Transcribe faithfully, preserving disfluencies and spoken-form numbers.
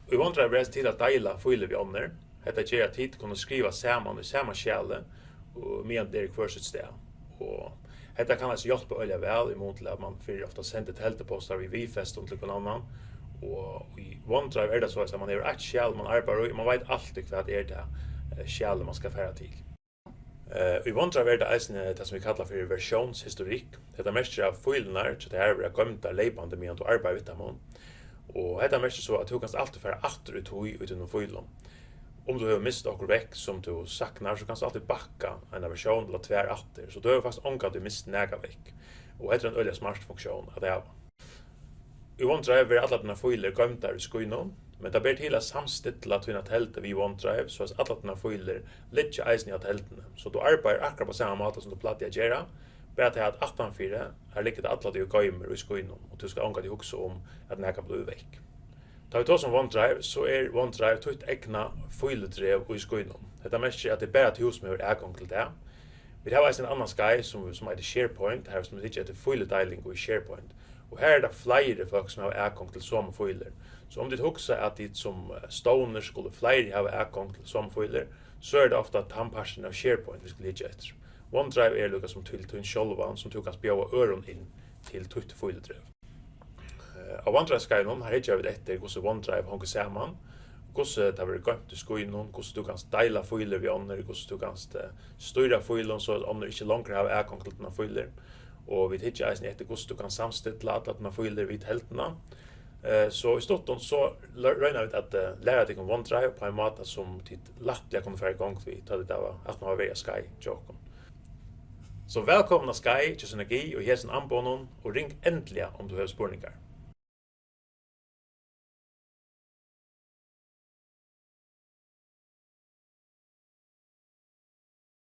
Í OneDrive er eisini til at deila fílur við onnur. Hetta ger, at tit kunnu skriva saman í sama skjali, og meðan tað er í hvør sítt stað. Og hetta kann eisini hjálpa øgiliga væl, í mun til at mann fyrr ofta sendi teldupostar við viðfestum til hvønn annan. Og í OneDrive er tað soleiðis, at mann hevur eitt skjal, mann arbeiðir í, og mann veit altíð, hvat er tað, eh, skjalið, mann skal fara til. Eh, í OneDrive er tað eisini tað, sum vit kalla fyri versiónshistorikk. Hetta merkir, at fílurnar hjá tær verða goymdar leypandi, meðan tú arbeiðir við teimum. Og hetta merkir so, at tú kanst altíð fara aftur í tíð í tínum fílum. Um tú hevur mist okkurt vekk, sum tú saknar, so kanst tú altíð bakka eina versión ella tvær aftur. So tú hevur faktiskt ongantíð mist nakað vekk. Og hetta er ein øgiliga smart funktión at hava. Í OneDrive verða allar tínar fílur goymdar í skýnum, men tað ber til at samstilla tína teldu við OneDrive, so at allar tínar fílur liggja eisini á telduni. So tú arbeiðir akkurát á sama máta, sum tú plagdi at gera, bara tað, at aftanfyri, har liggur tað alla tíð og goymir í skýnum, og tú skal ongantíð hugsa um, at nakað blívur vekk. Tá vit tosa um OneDrive, so er OneDrive títt egna fíludrev í skýnum. Hetta merkir, at tað er bara tú, sum hevur atgongd til tað. Vit hava eisini ein annan skeið, sum, sum eitur SharePoint, har sum vit hyggja eftir fíludeiling í SharePoint. Og har er tað fleiri fólk, sum hava atgongd til somu fílur. So um tit hugsa, at tit sum, eh, stovnur skulu fleiri hava atgongd til somu fílur, so er tað ofta tann partin av SharePoint, vit skulu hyggja eftir. OneDrive er líka sum til tín sjálvan, sum tú kanst bjóða øðrum inn til títt fíludrev. Eh, á OneDrive-skeiðinum, har hyggja vit eftir, hvussu OneDrive hongur saman, hvussu tað verður goymt í skýnum, hvussu tú kanst deila fílur við onnur, hvussu tú kanst, eh, stýra fílum, so at onnur ikki longur hava atgongd til tínar fílur. Og vit hyggja eisini eftir, hvussu tú kanst samstilla allar tínar fílur við telduna. Eh, so í stuttum, so l-, royna vit at, eh, læra tykkum OneDrive á ein máta, sum tit lættliga kunnu fara í gongd við, tá tit hava, aftan á at verið á skeið hjá okkum. So vælkomin á skeið hjá Synergi í hesum amboðunum, og ring endiliga, um tú hevur spurningar.